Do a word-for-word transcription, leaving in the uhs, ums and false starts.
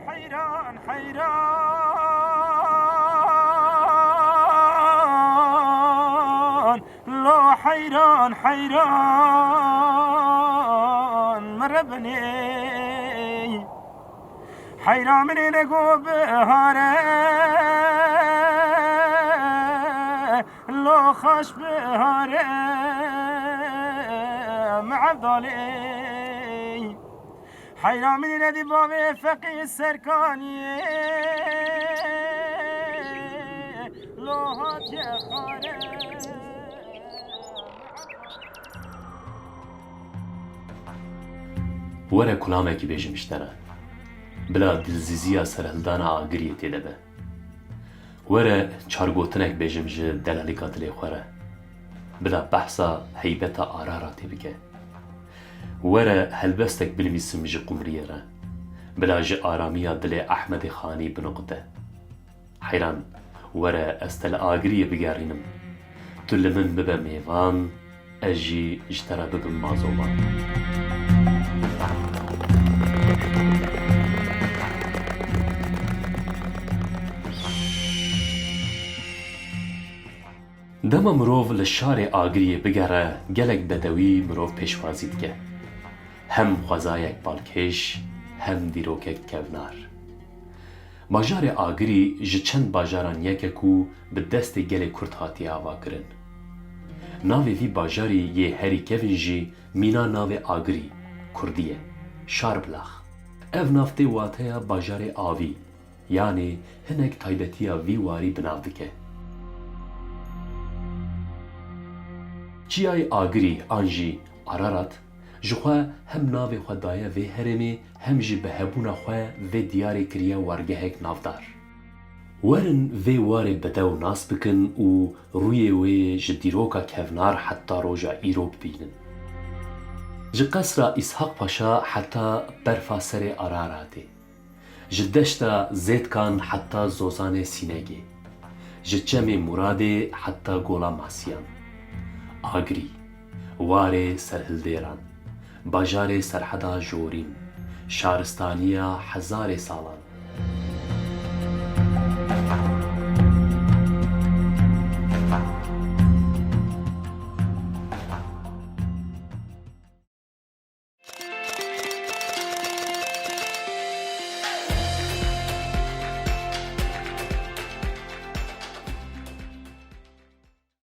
Heyran, heyran, lo heyran, heyran, min re binê. Heyran min ê ne go bihare, lo xaş bihare, mi evdalê. Heyra min nedî bavê feqî serkaniyê, lo hatiye xare. Were kulamekî bêjim ji te re. Bila dilzîziya serhildana Agiriyê tê de be. Were çargotinek bêjim ji delalîka dilê xwe re. Bila behsa heybeta Araratê bike. Were helbestek binivîsim ji qumriyê re. Bila ji aramiya dilê Ehmedê Xanî binuqite. Heyran, were ez te li Agiriyê bigerînim. Tu li min bibe mêvan, ez jî ji te re bibim mazovan. Dema mirov li şarê Agiriyê bigere, gelek bedewî mirov pêşwazî dike. Hem xwezayek balkêş, hem dîrokek kevnar. Bajarê Agirî ji çend bajaran yek e ku bi destê gelê Kurd hatiye avakirin. Navê vî bajarî yê herî kevin jî mîna navê Agirî, kurdî ye, Şarbilax. Ev nav tê wateya bajarê avî, yanî hinek taybetiya vî warî bi nav dike. Çiyayê Agirî an jî Ararat ji xwe hem navê xwe daye vê herêmê, hem jî bi hebûna xwe vê diyarê kiriye wargehek navdar. Werin vê warê bedew nas bikin û rûyê wê ji dîroka kevnar heta roja îro bibînin. Ji Qesra Îshaq Paşa heta berfa serê Araratê. Ji deşta Zêtkan heta zozanê Sînegê. Ji çemê Muradê heta Gola Masiyan. Agirî, warê serhildêran, bajarê serheda jorîn, şaristaniya hezarê salan.